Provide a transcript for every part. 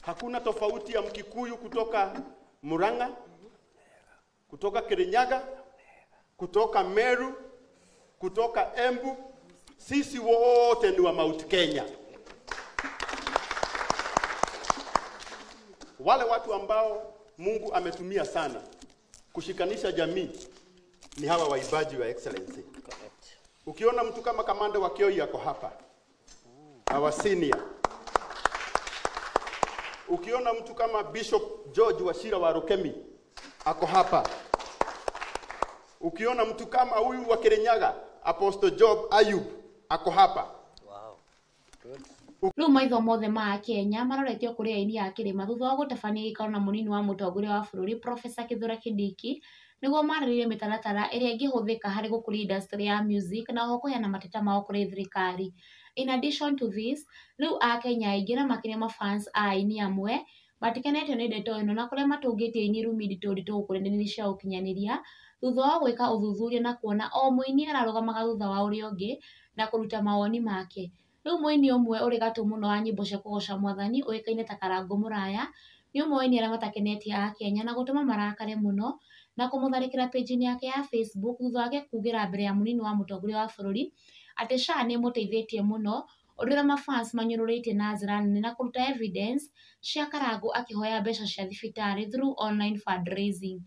Hakuna tofauti ya Mkikuyu kutoka Murang'a, kutoka Kirinyaga, kutoka Meru, kutoka Embu. Sisi wote ni wa Mount Kenya. Wale watu ambao Mungu ametumia sana kushikanisha jamii ni hawa waimbaji wa Excellency. Ukiona mtu kama Kamanda wa Kioi ako hapa, our senior. Ukiona mtu kama Bishop George Wachira wa Rukemi ako hapa. Ukiona mtu kama huyu wa Kirinyaga, Apostle Job Ayub ako hapa. Wow. Good. Rĩu maitho mothe ma Akenya maroretio kũrĩ aini a kĩrĩma thutha wa gũtabania gĩikaro na mũnini wa mũtongoria wa bũrũri Professor Kithure Kindiki nĩguo marĩrĩrie mĩtaratara ĩrĩa ĩngĩhũthĩka harĩ gũkũria industry ya music na oho kũheana mateta mao kũrĩ thirikari. In addition to this, rĩu Akenya aingĩ na makĩria mafans a aini amwe matikenetio nĩ ndeto ĩno na kũrĩa matũngĩtie aini rumi nditũ nditũ gũkũ nenda-inĩ cia ũkinyanĩria thutha wa gwĩka ũthuthuria na kuona o mũini ararũgamaga thutha wa ũrĩa ũngĩ na kũruta mawoni make. Rĩu mũini ũmwe ũrĩ gatũ mũno wa nyĩmbo cia kũgoca mwathani ũĩkaine ta Karangũ Mũraya nĩ ũmwe wa aini arĩa matakenetie Akenya na gũtũma marakare mũno na kũmũtharĩkĩra page-inĩ yake ya Facebook thutha wake kugĩra mbere ya mũnini wa mũtongoria wa bũrũri atĩ SHA nĩ ĩmũteithĩtie mũno, ũndũ ũrĩa mafans manyũrũrĩtie na njĩra nene na kũruta evidence cia Karangũ akĩhoya mbeca cia thibitarĩ through online fundraising.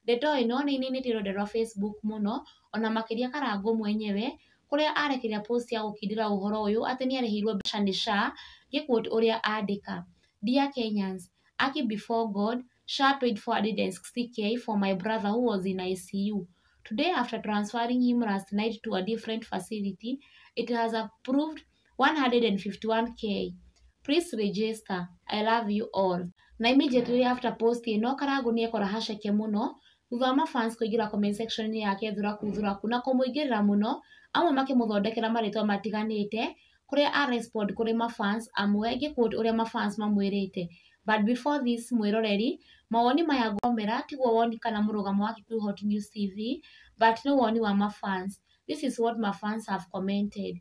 Ndeto ĩno nĩ ĩinainĩtie rũrenda rwa Facebook mũno ona makĩria Karangũ mwenyewe kũrĩa arekeria post ya gũkindĩra ũhoro ũyũ atĩ nĩarĩhĩirwo mbeca nĩ SHA ngĩquote ũrĩa andĩka: "Dear Kenyans, Aki before God, SHA paid 460K for my brother who was in ICU. Today, after transferring him last night to a different facility, it has approved 151K. Please register. I love you all." Na immediately after post ĩno Karangũ nĩekora haceke mũno thutha wa mafans kũingĩra comment section yake thuraku thuraku na kũmũingĩrĩra mũno, amwe makĩmũthondekera marĩtwa matiganĩte kũrĩa a respond kũrĩ mafans amwe ngĩquote ũrĩa mafans mamwĩrĩte. But before this mwĩroreri, mawoni maya ngomera tiguo woni kana mũrũgamo wa Kikuyu Hot News TV, but nĩ woni wa mafans. This is what mafans have commented.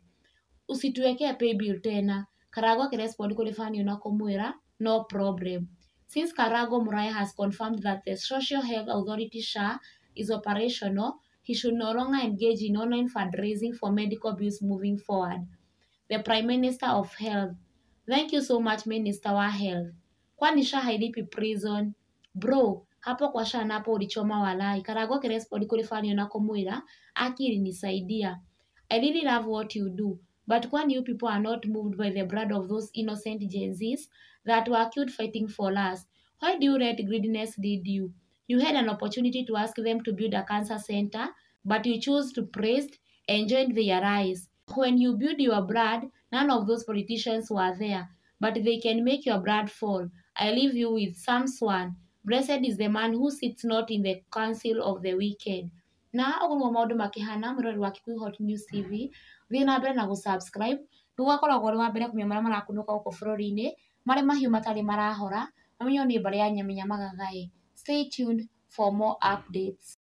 "Usituwekee paybill tena." Karangũ akĩrespond kũrĩ fan ĩyo na kũmwĩra "No problem." Since Karango Muraya has confirmed that the Social Health Authority SHA is operational, he should no longer engage in online fundraising for medical bills moving forward. The Prime Minister of Health. Thank you so much, Minister wa Health. Kwani SHA hailipi prison? Bro, hapo kwa SHA napo ulichoma walai. Karangũ akĩrespond kũrĩ fan ĩyo na kũmwĩra "Akili nisaidia. I really love what you do. But kwani you people are not moved by the blood of those innocent Gen Zs that were killed fighting for us? Why do you let greediness lead you? You had an opportunity to ask them to build a cancer center, but you chose to praise and join their lies. When you build your brand, none of those politicians were there, but they can make your brand fall. I leave you with Psalms 1. Blessed is the man who sits not in the council of the wicked." Na ũguo nĩguo maũndũ makĩhana mwĩroreri wa Kikuyu Hot News TV, thiĩ na mbere na gũsubscribe nĩguo ũgakoragwo ũrĩ wa mbere kũmenya marĩa marakunũka gũkũ bũrũri-inĩ marĩ mahiũ matarĩ marahora mamenywo nĩ mbarĩ ya Nyamĩnya Magagaĩ. Stay tuned for more updates.